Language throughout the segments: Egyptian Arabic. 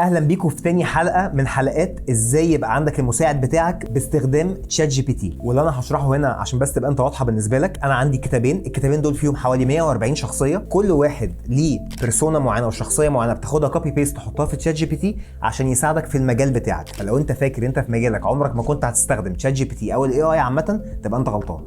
اهلا بيكم في تاني حلقة من حلقات ازاي يبقى عندك المساعد بتاعك باستخدام ChatGPT. واللي انا هشرحه هنا عشان بس تبقى انت واضحة بالنسبة لك، انا عندي كتابين، الكتابين دول فيهم حوالي 140 شخصيه، كل واحد ليه persona معينة وشخصية معينة بتاخدها copy paste تحطها في ChatGPT عشان يساعدك في المجال بتاعك. فلو انت فاكر انت في مجالك عمرك ما كنت هتستخدم ChatGPT او ال AI عامه، تبقى انت غلطان.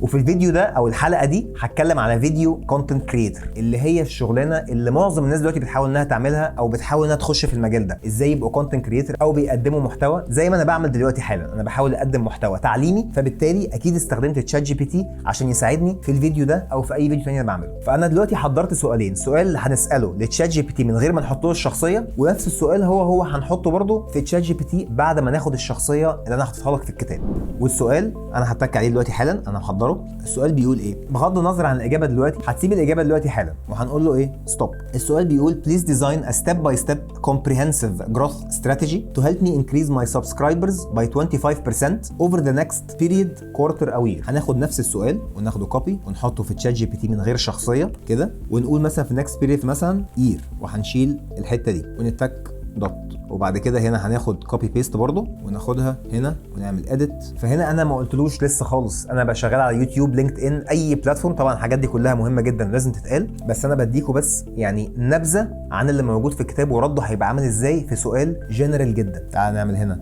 وفي الفيديو ده او الحلقة دي هتكلم على video content creator، اللي هي الشغلانة اللي معظم الناس دلوقتي بتحاول انها تعملها او بتحاول انها تخش في المجال ده، ازاي يبقوا content creator او بيقدموا محتوى زي ما انا بعمل دلوقتي حالا. انا بحاول اقدم محتوى تعليمي، فبالتالي اكيد استخدمت ChatGPT عشان يساعدني في الفيديو ده او في اي فيديو تاني انا بعمله. فانا دلوقتي حضرت سؤالين، سؤال هنساله ل ChatGPT من غير ما نحط له الشخصيه، ونفس السؤال هو هو هنحطه برده في ChatGPT بعد ما ناخد الشخصية اللي انا حاططها لك في الكتاب. والسؤال انا هتك عليه دلوقتي حالا، انا محضره. السؤال بيقول ايه؟ بغض النظر عن الاجابة دلوقتي، هتسيب الاجابة دلوقتي حالا وهنقول له ايه؟ stop. السؤال بيقول please design a step by step comprehensive growth strategy to help me increase my subscribers by 25% over the next period quarter او year. هناخد نفس السؤال وناخده copy ونحطه في ChatGPT من غير شخصية كده، ونقول مثلا في next period مثلا year، وهنشيل الحتة دي ونتك dot، وبعد كده هنا هناخد copy paste برضو وناخدها هنا ونعمل edit. فهنا انا ما قلتلوش لسه خالص انا بقى شغال على يوتيوب، LinkedIn، اي platform. طبعا الحاجات دي كلها مهمة جدا لازم تتقال، بس انا بديكوا بس يعني نبذه عن اللي موجود في الكتاب ورده هيبقى عامل ازاي في سؤال جنرال جدا. تعال نعمل هنا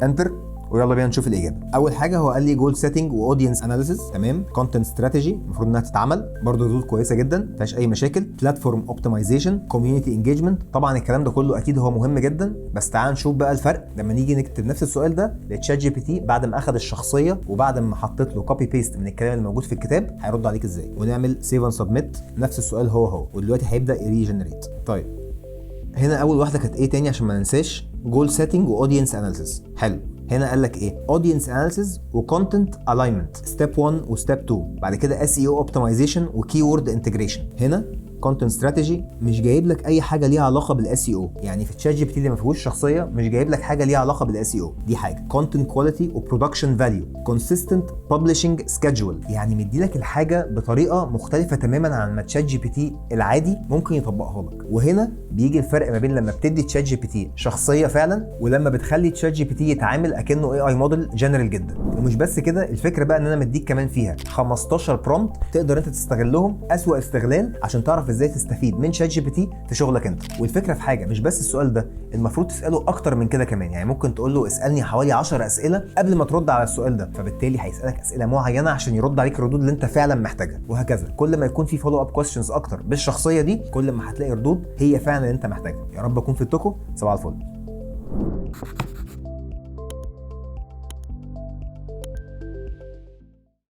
enter ويلا بينا نشوف الاجابه. اول حاجة هو قال لي goal setting و audience analysis، تمام. content strategy المفروض انها تتعمل برضه، ردود كويسة جدا ما فيهاش اي مشاكل. platform optimization، community engagement، طبعا الكلام ده كله اكيد هو مهم جدا، بس تعال نشوف بقى الفرق لما نيجي نكتب نفس السؤال ده ل ChatGPT بعد ما اخذ الشخصية وبعد ما حطيت له copy paste من الكلام اللي موجود في الكتاب، هيرد عليك ازاي. ونعمل save and submit، نفس السؤال هو هو، ودلوقتي هيبدا ي regenerate. طيب هنا اول واحدة كانت ايه تاني عشان ما ننساش؟ goal setting و audience analysis. حلو، هنا قال لك ايه؟ audience analysis و content alignment، step 1 و step 2، بعد كده SEO optimization و keyword integration. هنا content strategy مش جايب لك اي حاجة ليها علاقة بال SEO، يعني في ChatGPT اللي ما فيهوش شخصية مش جايب لك حاجة ليها علاقة بال SEO، دي حاجه. content quality و production value، consistent publishing schedule، يعني مدي لك الحاجة بطريقة مختلفة تماما عن ما ChatGPT العادي ممكن يطبقها لك. وهنا بيجي الفرق ما بين لما بتدي ChatGPT شخصية فعلا ولما بتخلي ChatGPT يتعامل اكنه AI model general جدا. ومش بس كده، الفكرة بقى ان انا مديك كمان فيها 15 prompt تقدر انت تستغلهم اسوأ استغلال عشان تعرف ازاي تستفيد من ChatGPT في شغلك انت. والفكرة في حاجه، مش بس السؤال ده، المفروض تساله اكتر من كده كمان، يعني ممكن تقول له اسالني حوالي 10 اسئلة قبل ما ترد على السؤال ده، فبالتالي هيسالك اسئلة معينة عشان يرد عليك الردود اللي انت فعلا محتاجها، وهكذا. كل ما يكون في follow up questions اكتر بالشخصية دي، كل ما هتلاقي ردود هي فعلا اللي انت محتاجها. يا رب اكون فدتكم. صباح الفل.